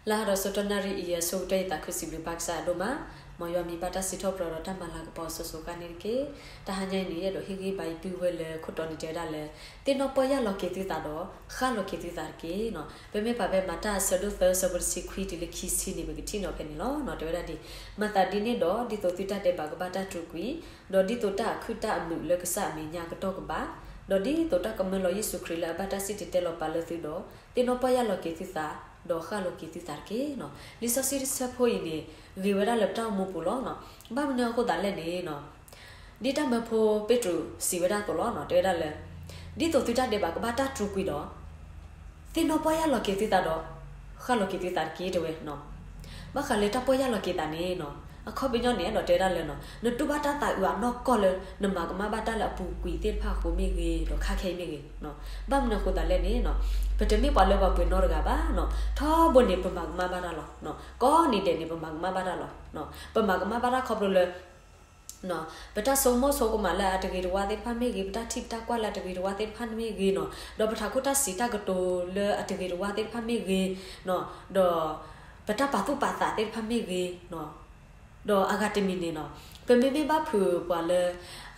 လၢဟါဒီးဆၢကတီၢ်နၣ်ရံၣ်အံၤ အဆိကတၢၢ်ယသးခုစံးဘျုးဘၣ်ကစၢ်အဒိၣ်မး, မ်ယွၤမံၤဘၣ်တၢ်စံးထီၣ်ပတြၢၤဒီးတၢ်မၤလၤကပီၤစိၤစိၤဃၣ်ဃၣ်န့ၣ်တက့ၢ်. တဟါညါအံၤန့ၣ် ယအဲၣ်ဒိးဟ့ၣ်ဂံၢ်ဘါယပုၢ်ဝဲၢ်လၢခိၣ်တီန့ၣ်တဲဝဲဒၣ်လၢ သ့ၣ်နီၣ်ပီၢ်ယၢ်လီၤက့ၤသုသးဒီး ဃၣ်လီၤက့ၤသုသးတက့ၢ်. ပမ့ၢ်ပာ်ဖဲမၤတၢ်အဆၢဒိၣ်သၢ အဆၢဖိတဆံခွံတုၤလၢခံဆံန့ၣ် ပကထံၣ်န့ၢ်ဖဲန့ၣ်လီၤ. တဲဝဲဒၣ်ဒ်အံၤ, မၤသးဒ်န့ၣ်ဒီး ဒ်သိးသုတၢ်ဒဲးဘးကဘၣ်တၢ်တြူာ်ကွံာ်, ဒီးဒ်သိးတၢ်အခုၣ်တၢ်အမုာ်လၢကစၢ်အမဲာ်ညါကတီၢ်ကဘၣ်, ဒီးဒ်သိးတၢ်ကမၢလီၤယ့ၣ်ၡူးခရံာ်လၢအဘၣ်တၢ်စံၣ်တဲၤတဲလီၤပာ်လၢသုဒီး, သ့ၣ်နီၣ်ပီၢ်ယၢ်လီၤက့ၤသုသး, ဒီးဃၣ်လီၤက့ၤသုသးတက့ၢ်. လံာ်စီဆှံတဆၢဖိအံၤန့ၣ် ဂ့ၤဝဲဒၣ်လၢပတၢ်အိၣ်မူပူၤလီၤ. ဘၣ်မနုၤအဃိသးလဲၣ်န့ၣ် ဒ်တၢ်မၢဖိပ့းတရူးစံးဝဲဒၣ်အသိးလီၤ. တဲဝဲဒၣ်လၢ ဒ်သိးသုတၢ်ဒဲးဘးကဘၣ်တၢ်တြူာ်ကွံာ်ဒီး, သ့ၣ်နီၣ်ပီၢ်ယၢ်လီၤက့ၤသုသးဒီး ဃၣ်လီၤက့ၤသုသးတက့ၢ် တဲဝဲ. ဘၣ်ဃးလၢတၢ်ပီၢ်ယၢ်လီၤက့ၤသးန့ၣ် အခီပညီန့ၣ် အဲၣ်ဒိးတဲဝဲဒၣ်လၢ နတူၢ်ဘၣ်တၢ်သးအုးအနီၢ်ကီၢ်လၢ နမၤကမၣ်ဘၣ်တၢ်လၢအပူၤကွံာ်သ့ၣ်တဖၣ်အဃိမ့ၢ်ဂ့ၤ ဒီးခါခဲအံၤမ့ၢ်ဂ့ၤ, ဘၣ်မနုၤအဃိသးလဲၣ်န့ၣ် ပတမ့ၢ်ပှၤလၢပှၤပှ့ၤနီတဂၤဘၣ်. ထီဘိန့ၣ် ပမၤကမၣ်ဘၣ်တၢ်လီၤ. ကိးနံၤဒဲးန့ၣ် ပမၤကမၣ်ဘၣ်တၢ်လီၤ. ပမၤကမၣ်ဘၣ်တၢ်ခီဖျိလၢ ပတၢ်ဆိကမိၣ်ဆိကမးလၢအတဂ့ၤတဝါသ့ၣ်တဖၣ်မ့ၢ်ဂ့ၤ, ပတၢ်ထံၣ်ပတၢ်ကွၢ်လၢအတဂ့ၤတဝါသ့ၣ်တဖၣ်မ့ၢ်ဂ့ၤနီၤ, ဒီးပထးခိၣ်တၢ်စံးတၢ်ကတိၤလၢအတဂ့ၤတဝါသ့ၣ်တဖၣ်မ့ၢ်ဂ့ၤနီၤ, ဒီးပတၢ်ပာ်သူၣ်ပာ်သးသ့ၣ်တဖၣ်မ့ၢ်ဂ့ၤနီၤ, ဒီးအဂၤတမံၤန့ၣ်နီၤ, ပမ့မ့ၢ်ဘၣ်ဖုးပှၤလၢ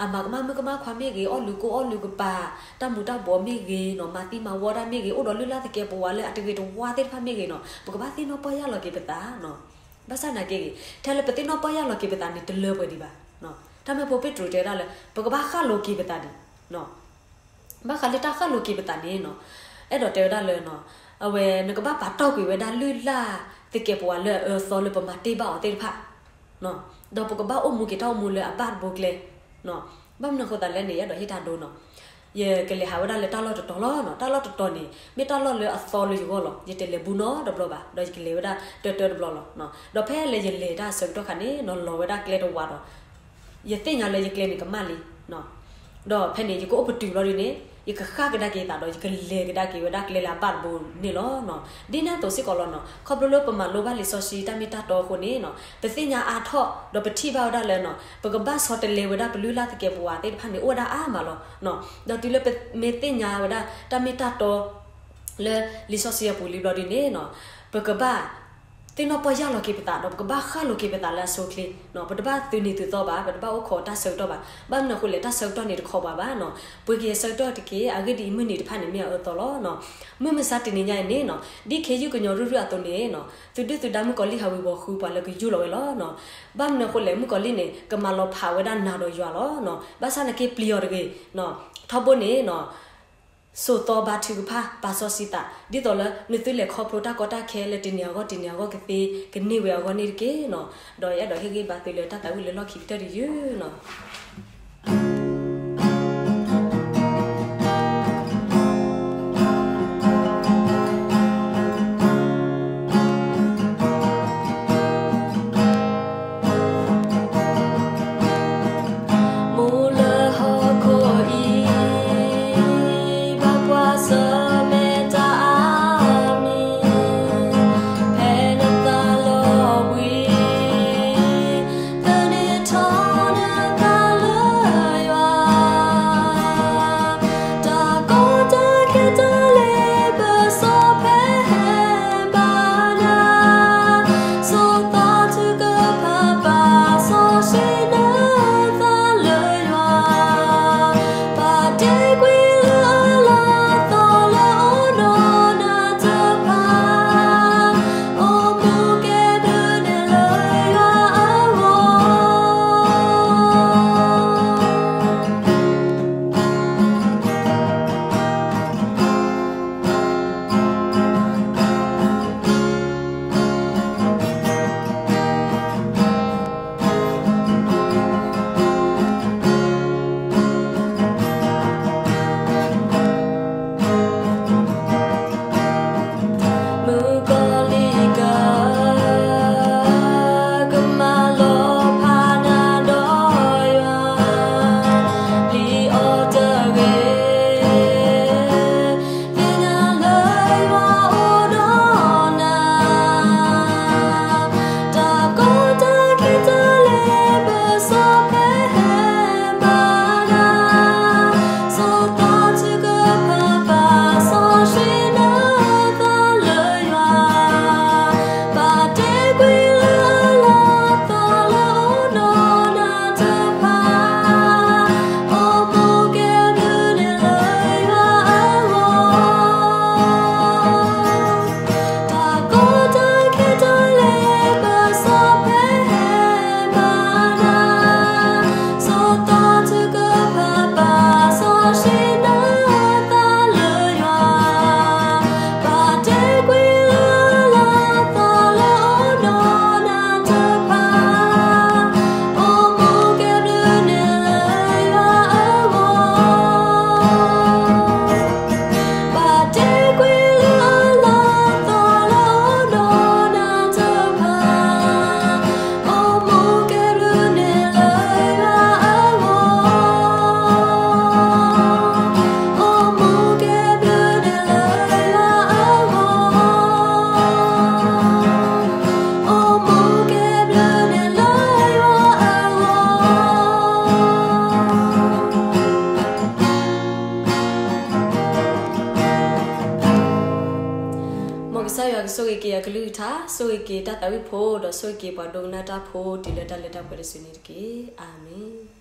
အမၤကမၣ်မုၣ်ကမၣ်ခွါမ့ၢ်ဂ့ၤ, အီၣ်လုးကိၢ်အီလုးကပၤ, တၢ်မူၤတၢ်ဘှီးမ့ၢ်ဂ့ၤနီၤ, မၤသံမၤဝီတၢ်မ့ၢ်ဂ့ၤ, အိၣ်ဒီးလုၢ်လၢ်သကဲးပဝးလၢအတဂ့ၤတဝါသ့ၣ်တဖၣ်မ့ၢ်ဂ့ၤနီၤ, ပကဘၣ်သ့ၣ်နီၣ်ပီၢ်ယၢ်လီၤက့ၤပသးနီၤ. ဘၣ်ဆၣ်နာ်က့ဂ့ၤ, ထဲလၢပသ့ၣ်နီၣ်ပီၢ်ယၢ်လီၤက့ၤပသးန့ၣ် တလၢပှဲၤဒံးဘၣ်. တၢ်မၢဖိပ့းတရူးတဲဝဲဒၣ်လၢ ပကဘၣ်ဃၣ်လိၤက့ၤပသးဒံး. ဘၣ်ဃးလၢတၢ်ဃၣ်လိၤက့ၤပသးန့ၣ်နီၤ, အဲၣ်ဒိးတဲဝဲဒၣ်လၢ အဝဲ နကဘၣ်ပာ်တီၢ်ကွံာ်ဝဲဒၣ်လုၢ်လၢ်သကဲးပဝးလၢအအၢအသီလၢပမၤတ့ၢ်ဘၣ်အီၤသ့ၣ်တဖၣ် ဒီးပကဘၣ်အိၣ်မူက့ၤတၢ်အိၣ်မူလၢအဘၣ်တဘိကျဲ. ဘၣ်မနုၤအဃိသးလဲၣ်န့ၣ် ယအဲၣ်ဒိးဟ့ၣ်တၢ်ဒိနီၤ. ယကလဲၤဟးဝဲဒၣ်လၢတၢ်လီၢ်တတီၤလီၤ. တၢ်လီၢ်တတီၤန့ၣ် မ့ၢ်တၢ်လီၢ်လၢအသီလၢယဂီၢ်လီၤ. ယတလဲၤဘူးနီတဘျီဘၣ်, ဒီးယကလဲၤဝဲဒၣ်တၢတၢတဘျီလီၤ. ဒီးဖဲလၢယလဲၤတၢ်အဆၢကတီၢ်ခါန့ၣ်နီၤ, လီၤဝဲဒၣ်ကျဲတဝးဒီး ယသ့ၣ်ညါလၢယကျဲန့ၣ်ကမၣ်လံ. ဒီးဖဲန့ၣ် ယကအိၣ်ပတုာ်ဘျီဒ်န့ၣ် ယကဃၣ်ကဒါက့ၤသးဒီး ယကလဲၤကဒါက့ၤဝဲဒၣ်ကျဲလၢအဘၣ်တဘိန့ၣ်လီၤ. ဒ်န့ၣ်အသိးစ့ၢ်ကီးလီၤနီၤ, ခီဖျိလၢပမၤလိဘၣ်လံာ်စီဆှံတၢ်မ့ၢ်တၢ်တီအဃိန့ၣ်နီၤ, ပသ့ၣ်ညါအါထီၣ် ဒီးပထံၣ်ဘၣ်ဝဲဒၣ်လၢနီၤ, ပကဘၣ်ဆီတလဲဝဲဒၣ်ပလုၢ်လၢ်သကဲးပဝးသ့ၣ်တဖၣ်န့ၣ် အိၣ်ဝဲဒၣ်အါမးလီၤ. ဒီးတုၤလၢပမ့ၢ်သ့ၣ်ညါဝဲဒၣ်တၢ်မ့ၢ်တၢ်တီ လၢလံာ်စီဆှံအပူၤလံဘျီဒ်န့ၣ်နီၤ, ပကဘၣ်သ့ၣ်နီၣ်ပီၢ်ယၢ်လီၤက့ၤပသး ဒီးပကဘၣ်ဃၣ်လိၤက့ၤပသးလၢအဆိအချ့. ပတဘၣ်သုးနံၤသုးသီဘၣ်, ပတဘၣ်အိၣ်ခိးတၢ်ဆၢကတီၢ်ဘၣ်. ဘၣ်မနုၤအဃိလဲၣ်, တၢ်ဆၢကတီၢ်န့ၣ်တခိးပှၤဘၣ်နီၤ, ပှ့ၤက့ၤအဆၢကတီၢ်တက့ၢ်. အဂ့ၢ်ဒ်အံၤ, မုၢ်နံၤတဖၣ်န့ၣ်မ့ၢ်အအၢအသီလီၤ. မုၢ်မဆါတနံၤညါအံၤန့ၣ်နီၤ, ဒ်ခ့ယုၢ်ကညီၤရုၢ်ရုၢ်အသိးန့ၣ်နီၤ, သုးဒုၣ်သုးဒါမုၣ်ကီၤလံၢ်ဟးဝ့ၤဝီၤဃုပှၤလၢကယူၢ်လီၤဝဲလီၤ. ဘၣ်မနုၤအဃိလဲၣ်, မုၣ်ကီၤလံၢ်န့ၣ် ကမၤလီၤဖးဝဲဒၣ်နၤဒီးယွၤလီၤ. ဘၣ်ဆၣ်နက့ပျံၤအီၤတဂ့ၤ, ထီဘိန့ၣ် စိာ်သီဘါထုကဖၣ် ပာ်စီဆှံသး ဒ်သိးလၢနသုလဲၤခီဖျိတၢ်ကီတၢ်ခဲလၢတနံၤအဂီၢ်တနံၤအဂီၢ်ကသ့ ကန့ၢ်ဝဲအဂီၢ်န့ၣ်တက့ၢ်နီၤ. ဒီးယအဲၣ်ဒိးဟ့ၣ်ဂံၢ်ဘါသုလၢတၢ်သးဝံၣ်လၢလီၢ်ခံကတၢၢ်တယုၢ်နီၤ. ကစၢ်ယွၤကဆိၣ်ဂ့ၤက့ၤအကလုၢ်ကထါ, ဆိၣ်ဂ့ၤက့ၤတၢ်သးဝံၣ်ဖိ, ဒီးဆိၣ်ဂ့ၤက့ၤပှၤဒိကနၣ်တၢ်ဖိတုၤလၢတၢ်လၢတၢ်ပှဲၤတစုန့ၣ်တက့ၢ်. အၤမ့ၣ်.